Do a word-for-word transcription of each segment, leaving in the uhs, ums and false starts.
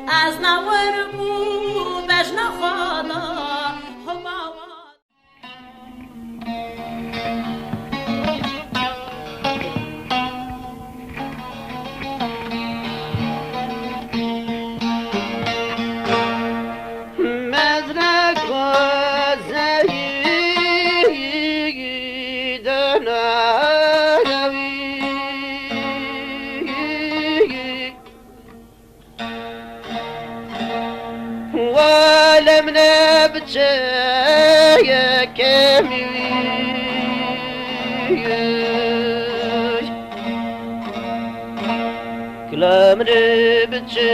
Ez ne wir bû bejna xwe da, hoba wa. Mezrek xwezeyî dana wî. Welem ne biçe yekemî. Kilamine biçe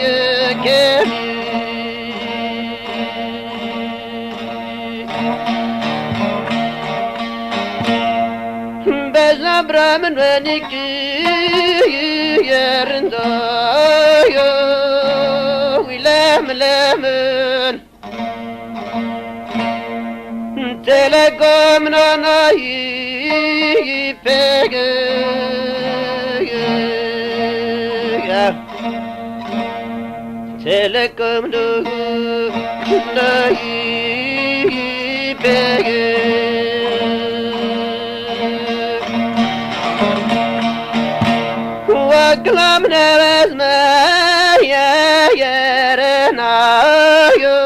yekemî. Bejna bira min wenî ki yerinda yo, wî lem lemin. Tele gom nanayî pege. Tele gom nanayî pege. Wa kilam ne ez me ye yerena yo,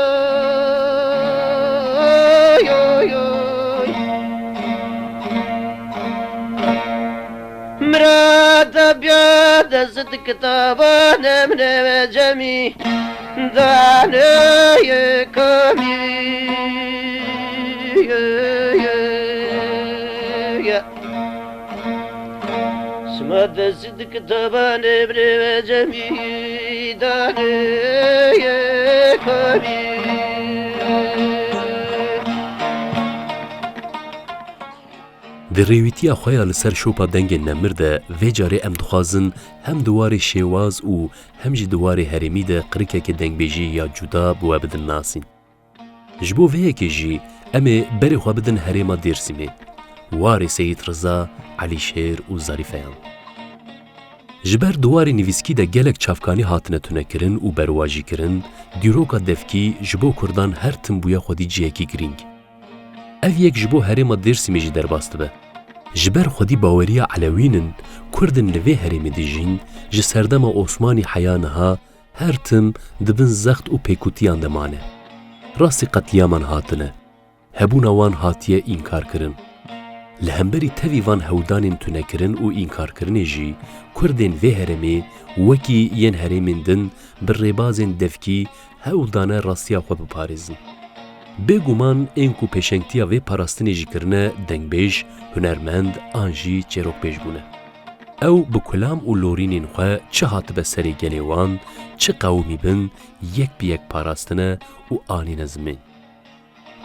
yo, yo. Mirada biya dest kitaba nemne ve cemî. Danê yekemî. Sima destî di kitabanê birê ve cemî danê yekemî. Di rêwîtiya xwe ya li ser şopa dengên nemir de vê carê em dixwazin hem di warê şêwaz û hem jî di warê herêmî de qirikeke dengbêjiyê ya cuda bi we bidin nasîn. Ji bo vê yekê jî em ê berê xwe bidin herêma Dêrsimê, warê Seyîd Riza, Elîşêr û Zarîfeyan. Ji ber di warê nivîskî de gelek çavkanî hatine tunekirin û berwajîkirin, dîroka devkî ji bo kurdan her tim bûye xwedî cihekî girîng. Ev yek ji bo herêma Dêrsimê jî derbas dibe. Ji ber xwedî baweriya Elewîn in, Kurdên li vê herêmê dijîn, ji serdema Osmanî heya niha her tim di bin zext û pêkutiyan de mane. Rastî qetlîyaman hatine. Hebûna wan hatiye înkarkirin. Li hemberî tevî van hewldanên tunekirin û înkarkirinê jî Kurdên vê herêmê wekî yên herêmên din bi rêbazên devkî hewl dane rastiya xwe biparêzin. Bêguman ên ku pêşengtiya vê parastinê jî kirine dengbêj, hunermend an jî çêrokbêj bûne. Ew bi kulam û lorînên xwe çi hatibe serê gelê wan, çi qewimîbin, yek bi yek parastine û anîne zimên.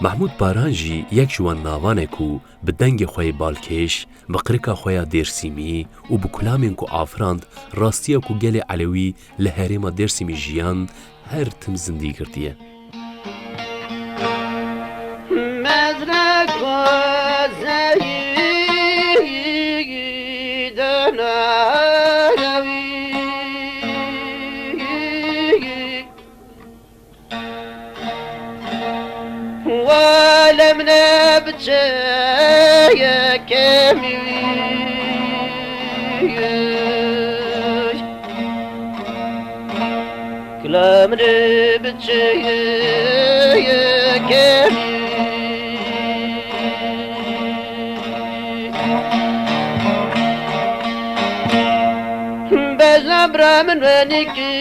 Mehmûd Baran jî yek ji wan navan e ku bi dengê xwe yê balkêş, bi qirika xwe ya Dêrsîmî û bi kulamên ku afirand, rastiya ku gelê Elewî li herêma Dêrsîmî jiyan, her tim zindî girtiye. Mezrek xwezeyî dana wî. Welem ne biçe yekemî. Kilamine biçe yekemî. Bejna bira min wenî ki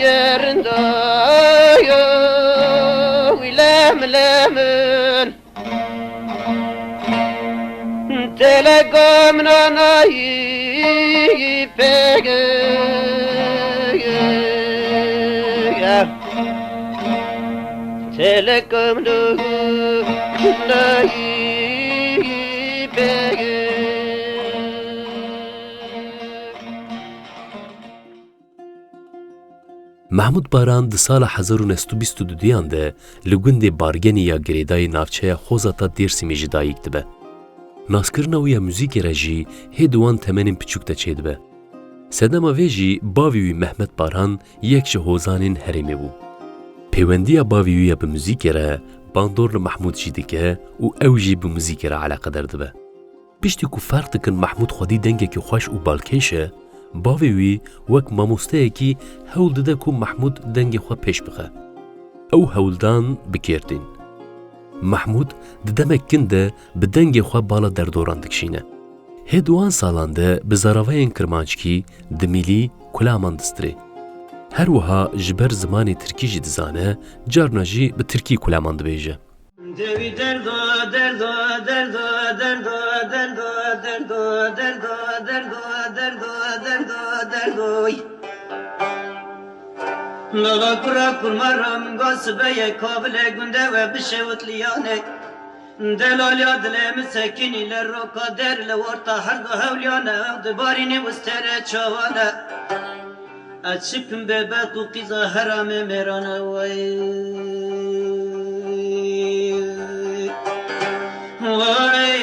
yerinda yo, wî lem lemin. Tele gom nanayî pege. Tele gom nanayî pege. Mehmûd Baran di sala hezar û neh sed û bîst û duduyan de li gundê Bargenî ya girêdayî navçeya Xozata Dêrsimê ji dayik dibe. Naskirina wî ya muzîkê re jî hê di wan temenên piçûk de çêdibe. Sedema vê jî bavê wî Mehmet Baran yek ji hozanên herêmê bû. Pêwendiya bavê wî ya bi muzîkê re bandor li Mehmûd jî dike û ew jî bi muzîkê re eleqedar dibe. Piştî ku ferq dikin Mehmûd xwedî dengekî xweş û balkêş e, bavê wî wek mamosteyekî hewl dide ku Mehmûd dengê xwe pêş bixe. Ew hewldan bi kêr tîn. Mehmûd di demek kin de bi dengê xwe bala derdoran dikişîne. Hê di wan salan de bi zaravayên kirmanckî, dimîlî, kulaman distirê. Her wiha ji ber zimanê tirkî jî dizane, carna jî bi tirkî kulaman dibêje. Dewî derdo, derdo, derdo, derdo, derdo, derdo, derdo, derdo, derdo, derdo, derdoy. Nala kura kurma ra min got sibeye kavile gunde we bişewit liyane. Delaliya dilê min sekinî li roka der li orta her du hewliyane ew dibarînî wistere çawane. Ez çikim bêbet û qîza heramê mêrane wey. Wey.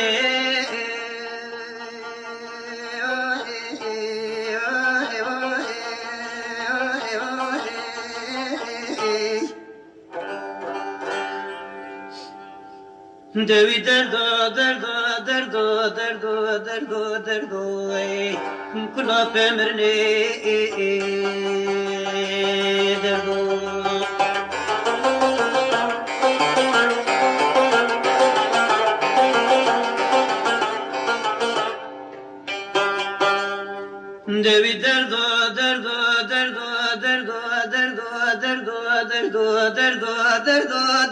Dewî derdo, derdo, derdo, derdo, derdo, derdo, ey, kula pê mirinê, ê, ê, derdo. Dewî derdo, derdo, derdo, derdo,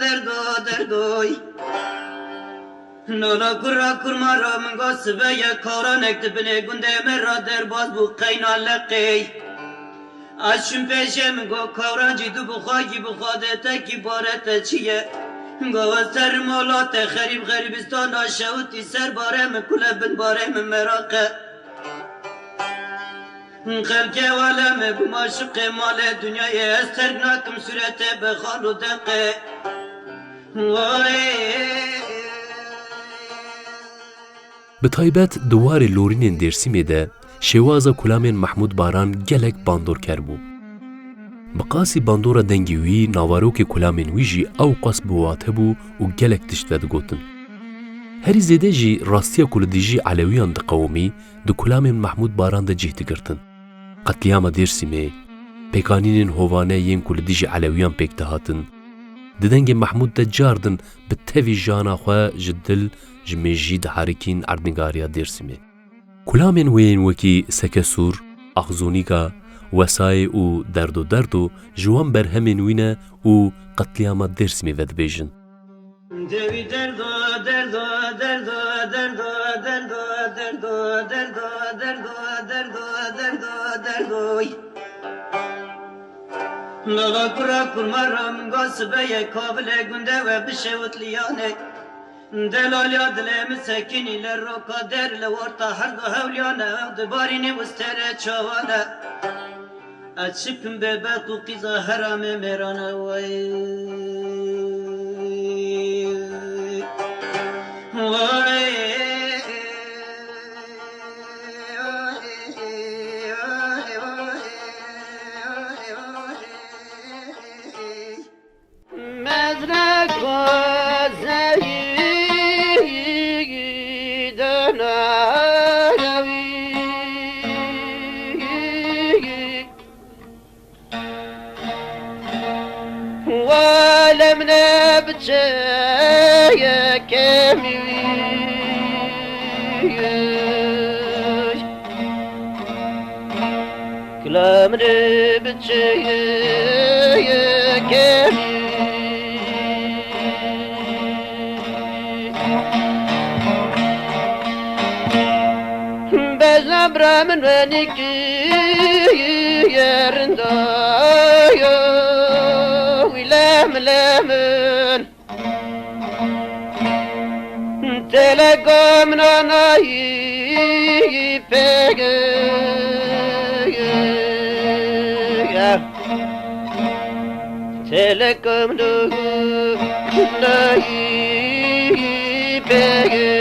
derdo, derdoy. Nala kura kurma ra min got sibe ye karanek di binê gundê me ra derbaz bû qeyna leqey. Ez çim pêşê min got kawrancî du bixwagî bixwade tekî bare te çi ye? Got ez terim mala te xerîb xerîbistana şewitî ser bare min kule bin bare min meraq e. Xelkê aleme bû maşiqê malê dinyayê ez terk nakim sûretê be xal û deqê. Way. Bi taybet di warê lorînên Dêrsimê de şêwaza kulamên Mehmûd Baran gelek bandorker bû. Bi qasî bandora dengê wî, navarokê kulamên wî jî ewqas bi wate bû û gelek tişt vedigotin. Herî zêde jî rastiya ku li dijî Elewiyan diqewimî, di kulamên Mehmûd Baran de cih digirtin. Qetlîama Dêrsimê, pêkanînên hovane yên ku li dijî Elewiyan pêk dihatin, di dengê Mehmûd de cardin bi tevî jana xwe ji dil, ji mêjî diherikîn erdnîgariya Dêrsimê. Kulamên wê yên wekî Seke Sûr, Axzonîka, Wesayê û Derdo Derdo ji wan berhemên wî ne û Qetlîama Dêrsimê vedibêjin. Dewî derdo, derdo, derdo, derdo, derdoy. Nala kura kurma ra min got sibe ye kavile gunde we bişewit liyane. Delaliya dilê min sekinî li roka der li orta her du hewliyane ew dibarînî wistere çawane. Ez çikim bêbet û qîza heramê mêrane wey. Wey. Mezrek xwezeyî dana wî. Wele min e biçeyeke min wî. Kila min e biçeyeke min wî. Bezna bira min wenî kiriye rinda yo, wî lem lemin. Teleka min anayî pege. Telekom do nayi pege.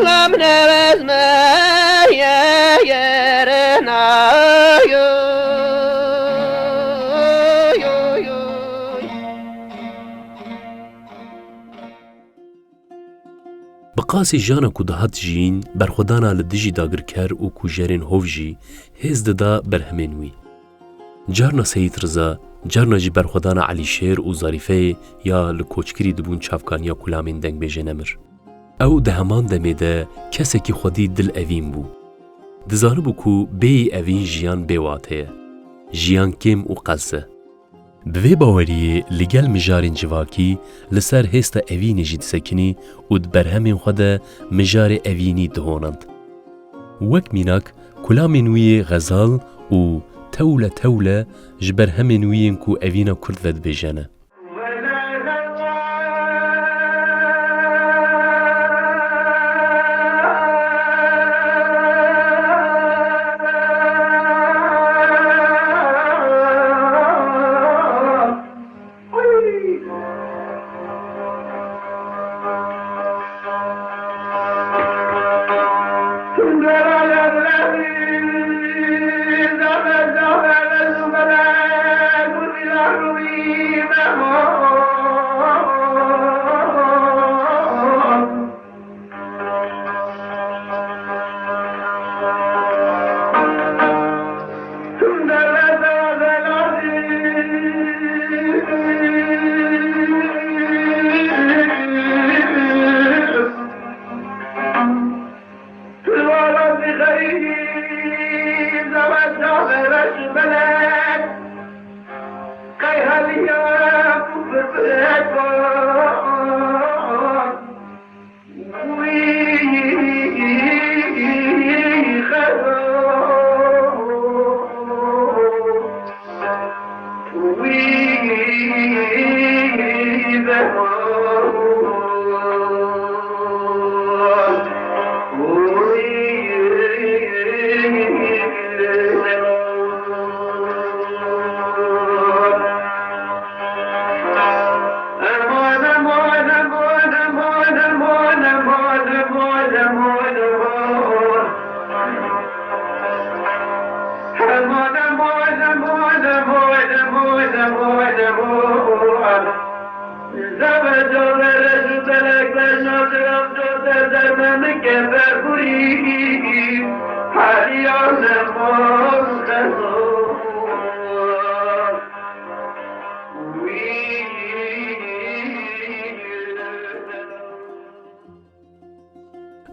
Lam newez me ye yerena yo, yo, yo, yo. Bi qasî jiyana ku dihat jiyîn, berxwedana li dijî dagirker û kujerên hov jî hêz dida berhemên wî. Carna Seyîd Riza, carna jî berxwedana Elîşêr û Zarîfeyê ya li koçkirî dibûn çavkaniya kulamên dengbêjê nemir. Ew di heman demê de kesekî xwedî dil evîn bû. Dizanibû ku bêyî evîn jiyan bê wate ye. Jiyan kêm û qels e. Bi vê baweriyê li gel mijarên civakî li ser hêsta evînê jî disekinî û di berhemên xwe de mijarê evînî dihonand. Wek mînak, kulamên wî yê xezal û tewle tewle ji berhemên wî yên ku evîna kurd vedibêje ne.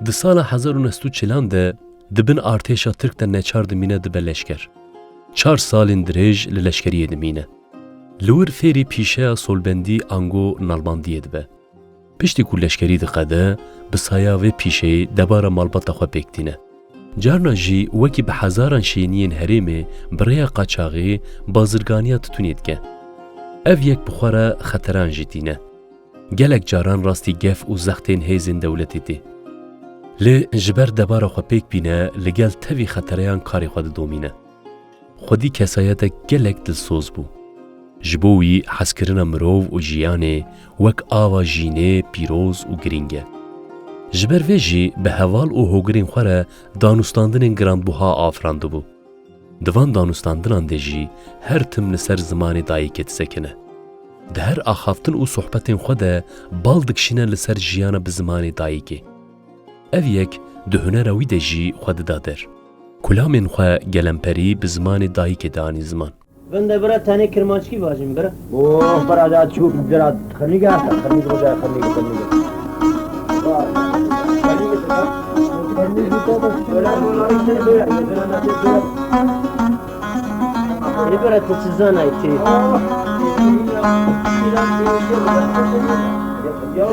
Di sala hezar û neh sed û çil an de di bin artêşa Tirk de neçar dimîne dibe leşker. Çar salên dirêj li leşkeriyê dimîne. Li wir fêrî pîşeya solbendî ango nalbandiyê dibe. Piştî ku leşkerî diqede, bi saya vê pîşeyê debara malbata xwe pêk tîne. Carna jî wekî bi hezaran şêniyên herêmê bi rêya qaçaxê bazirganiya titûnê dike. Ev yek bi xwe re xeteran jî tîne. Gelek caran rastî gef û zextên hêzên dewletê tê. Lê ji ber debara xwe pêk bîne, li gel tevî xetereyan karê xwe didomîne. Xwedî kesayetek gelek dilsoz bû. Ji bo wî hezkirina mirov û jiyanê wek ava jînê pîroz û girîng e. Ji ber vê jî bi heval û hogirên xwe re danûstandinên giranbuha afirandibû. Di van danûstandinan de jî her tim li ser zimanê dayikê disekine. Di her axaftin û sohbetên xwe de bal dikişîne li ser jiyana bi zimanê dayikê. Ev yek di hunera wî de jî xwe dida der. Kulamên xwe gelemperî bi zimanê dayikê dianî ziman. Vinde bira tenê kirmanckî vajin bira. Oh, bira da çûk bira xirnî gehta, xirnî roja xirnî xirnî. Ê bira tu çi zanayî tê?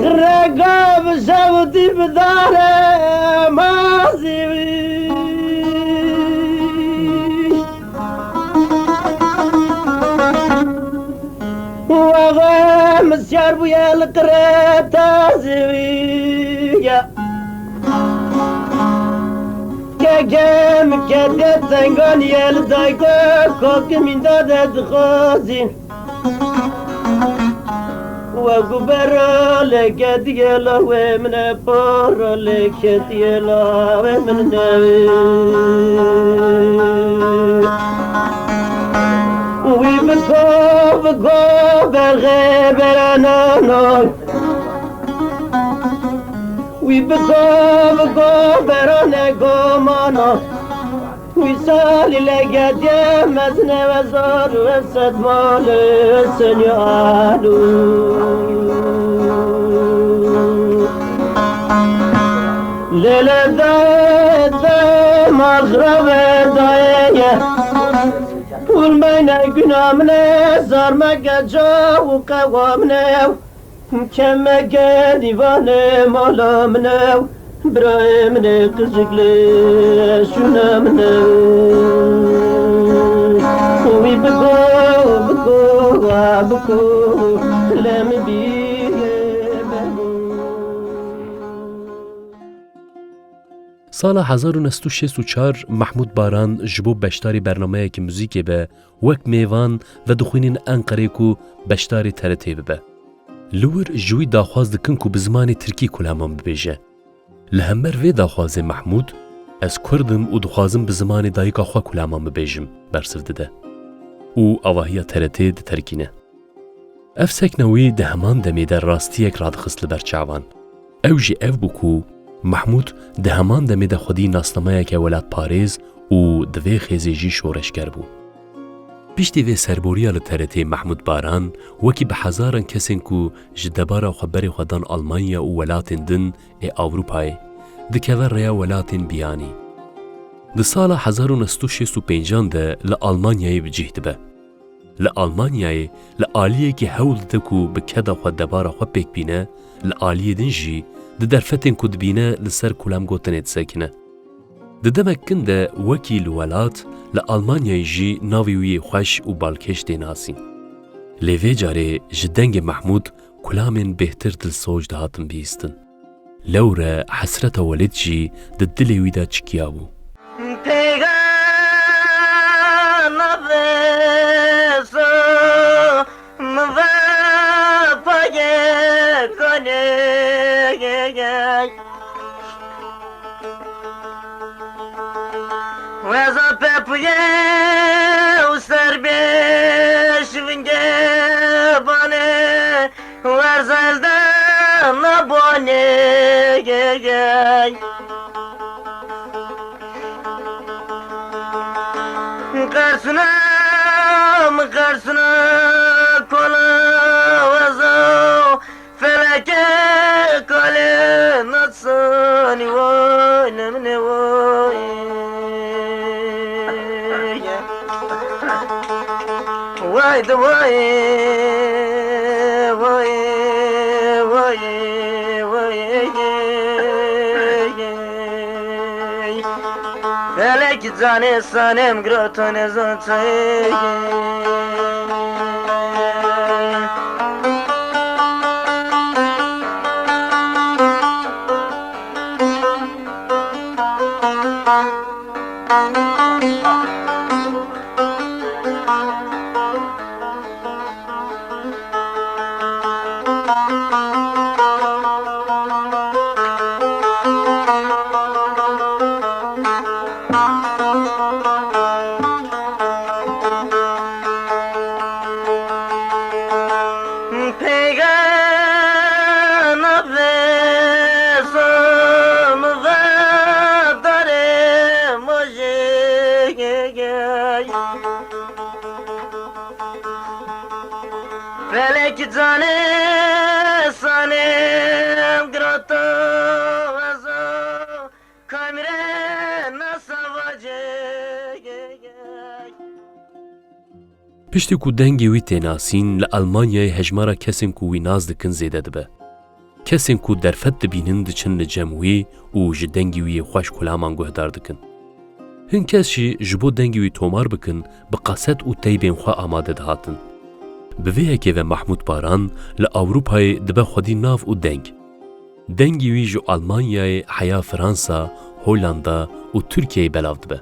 Xirega bi zewdî bi dare mazî wî. Û axwe misyar bûye li qireta zêwî ye. Keke min kete tenganiye li dayko, kokimîn dade dixwazî. Û Wegu beraleke diyê lawê min e, paraleke diyê lawê min e. Wî biko, biko berxê beranana. Wî biko, biko berane gomana. Wî salî legediye mezine we zor we sed mali senyalu. Lele daye daye maxrabe daye ye. Ulmeyne günamine zarme geca u qewamine. Kemeke dîvanê mala min ew, birayê min ê qijik lê şûna min ew. Wî biko, biko, wa biko, lê min bîyê bebo. Sala hezar û neh sed û şêst û çar Mehmûd Baran ji bo beşdarî bernameyeke muzîkê be wek mêvan vedixwînin Enqerê ku beşdarî T R T bibe. Li wir ji wî daxwaz dikin ku bi zimanê tirkî kulaman bibêje. Li hember vê daxwazê Mehmûd, "Ez Kurd im û dixwazim bi zimanê dayika xwe kulaman bibêjim," bersiv dide û avahiya T R T diterkîne. Ev sekna wî di heman demê de rastiyek radixist li ber çavan. Ew jî ev bû ku Mehmûd di heman demê de xwedî nasnameyeke welatparêz û di vê xêzê jî şoreşger bû. Piştî vê serboriya li T R T Mehmûd Baran wekî bi hezaran kesên ku ji debara xwe berê xwe dan Almanya û welatên din ê Ewropayê, dikeve rêya welatên biyanî. Di sala hezar û neh sed û şêst û pêncan de li Almanyayê bi cih dibe. Li Almanyayê li aliyekî hewl dide ku bi keda xwe debara xwe pêk bîne, li aliyê din jî di derfetên ku dibîne li ser kulamgotinê disekine. Di demek kin de wekî li welat, li Almanyayê jî navê wî yê xweş û balkêş tê nasîn. Lê vê carê ji dengê Mehmûd kulamên bêhtir dilsoz dihatin bihîstin. Lewre hesreta welêt jî di dilê wî de çikiya bû. Pêga navê so min ve payê konê. Weza pepuye û serbêş vingê banê. Werzel de nabonê. Qersuna, qersuna, kola weza, feleke kale nasani, vay nemne vay. Vay de vay, vay, vay, vay. Felek canê sanem grotone zonçay. Peyga navê som ve darê mojê. Felek canê sanem giroto vezo, kamire nasavace. Piştî ku dengê wî tê nasîn, li Almanyayê hejmara kesên ku wî nas dikin zêde dibe. Kesên ku derfet dibînin diçin li cem wî û ji dengê wî yê xweş kulaman guhdar dikin. Hin kes jî ji bo dengê wî tomar bikin, bi qeset û teybên xwe amade dihatin. Bi vê yekê ve Mahmûd Baran li Ewropayê dibe xwedî nav û deng. Dengê wî ji Almanyayê heya Fransa, Hollanda û Tirkiyeyê belav dibe.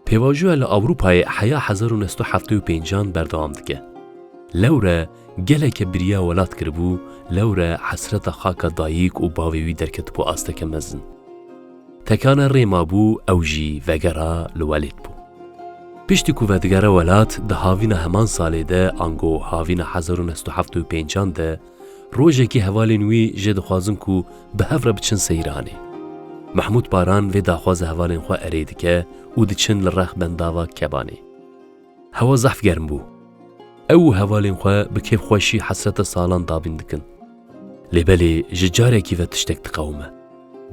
Pêvajoya li Ewropayê heya hezar û neh sed û heftê û pêncan berdewam dike. Lewre geleke biriya welat kiribû, lewre hesreta xaka dayik û bavê wî derketibû asteke mezin. Tekane rê mabû, ew jî vegera li welêt bû. Piştî ku vedigere welat, di havîna heman salê de, ango havîna hezar û neh sed û heft û pêncan de, rojekî hevalên wî jê dixwazin ku bi hev re biçin seyranê. Mehmûd Baran vê daxwaza hevalên xwe erê dike û diçin li rex bendava Kebanê. Hewa zehf germ bû. Ew û hevalên xwe bi kêfxweşî hesreta salan dabîn dikin. Lê belê ji carekî ve tiştek diqewime.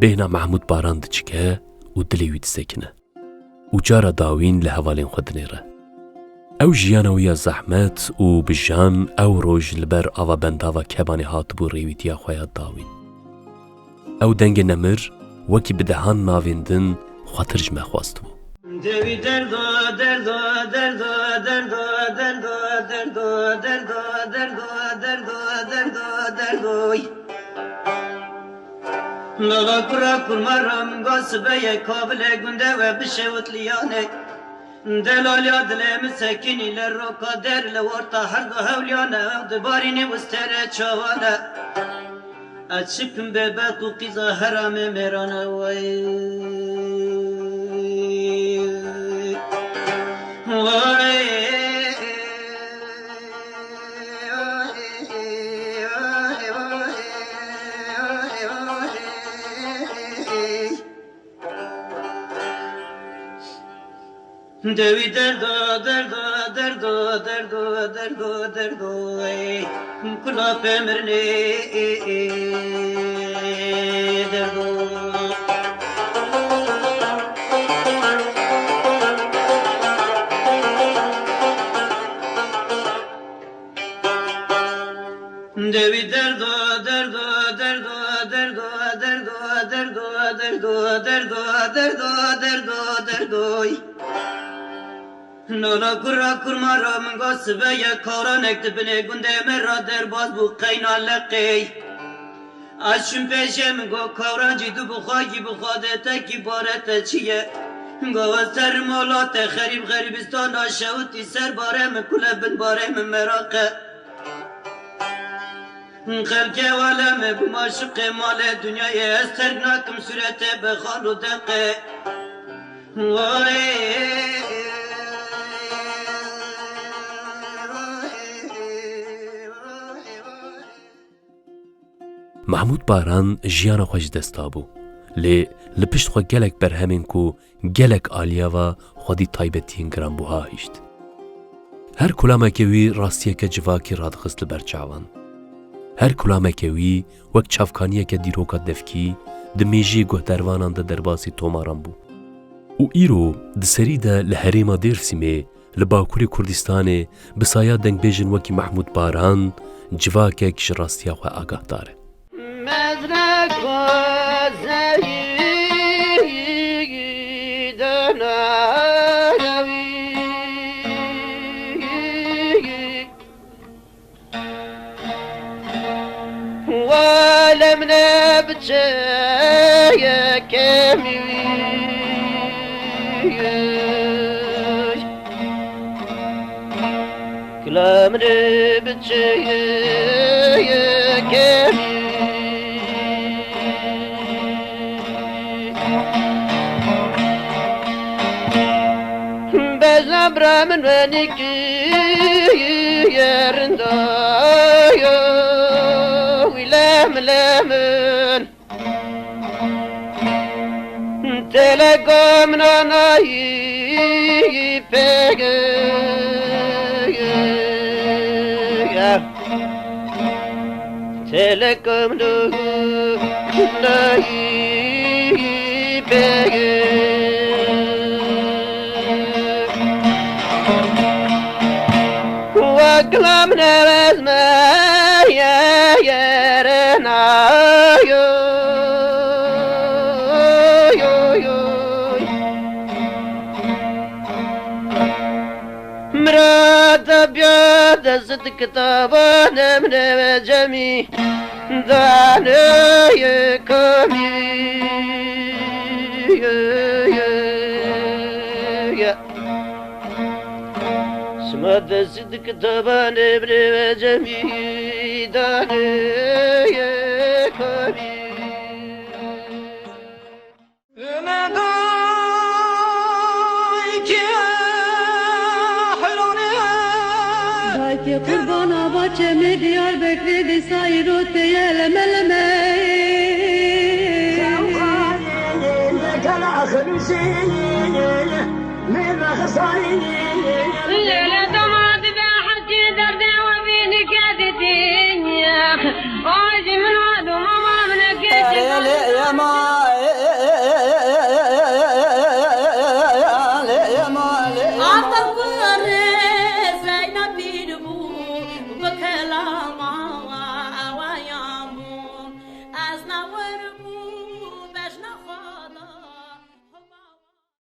Bêhna Mehmûd Baran diçike û dilê wî disekine. Û cara dawîn li hevalên xwe dinêre. Ew jiyana wî ya zehmet û bi jan ew roj li ber ava bendava Kebanê hatibû rêwîtiya xwe ya dawîn. Ew dengê nemir wekî bi dehan navên din xwetir ji me xwestibû. Dewî derdo, derdo, derdo, derdo, derdo, derdo, derdo, derdo, derdo, derdo, derdoy. Nala kura kurma ra min got sibe ye kabile gunde we bişewit liyane. Delaliya dilê min sekinî li roka der li warta herdu hewliyane ew dibarînî û stere çawane. Ez çikim bêbet û qîza heramê mêrane wey. Wey. Dewî derdo, derdo, derdo, derdo, derdo, derdo, ey, kula pê mirinê, derdo. Dewî derdo, derdo, derdo, derdo. Nala kurra kurma ra min got sibe ye kawranek di binê gundê me ra derbaz bû qeyna leqey. Ez çûm pêşê min got kawrancî du bixwagî bixwade tekî bare te çi ye? Got ez terim ola te xerîb xerîbistana şewitî ser bare min kule bin barê min meraqe. Xelkê aleme bû maşiqê malê dinyayê ez terk nakim sûretê be xal û deqe. Wayê. Mahmûd Baran jiyana xwe ji dest dabû, lê li pişt xwe gelek berhemên ku gelek aliya ve xwedî taybetiyên giranbuha hişt. Her kulameke wî rastiyeke civakî radixist li ber çavan. Her kulameke wî wek çavkaniyeke dîroka devkî di mêjiyê guhdervanan de derbasî tomaran bû. Û îro di serî de li herêma Dêrsîmê, li Bakurê Kurdistanê, bi saya dengbêjên wekî Mehmûd Baran, civakek ji rastiya xwe agahdar e. Mezrek kozeyî denawî. Wele min e biçeyeke min wî. Kila min e biçeyeke min wî. Bezabra min wenî ki yerinda yo, wî lem lemin. Tele gom nanayî pege. Telekom do dayî pege. Waklam ne bezme ye yere na yo, yo, yo. Mirada biya dest kitaba nemne ve cemî daneye kamî. Ma dest dikitabanê birê ve cemî danê ye kabî. Dayke qurbana baçemê Diyarbekirê dîsa îro tê ye leme leme. Lele doma dibe hecî derdê we bînike didî. Ay jî min wa doma ma min eke. Erê lê yema.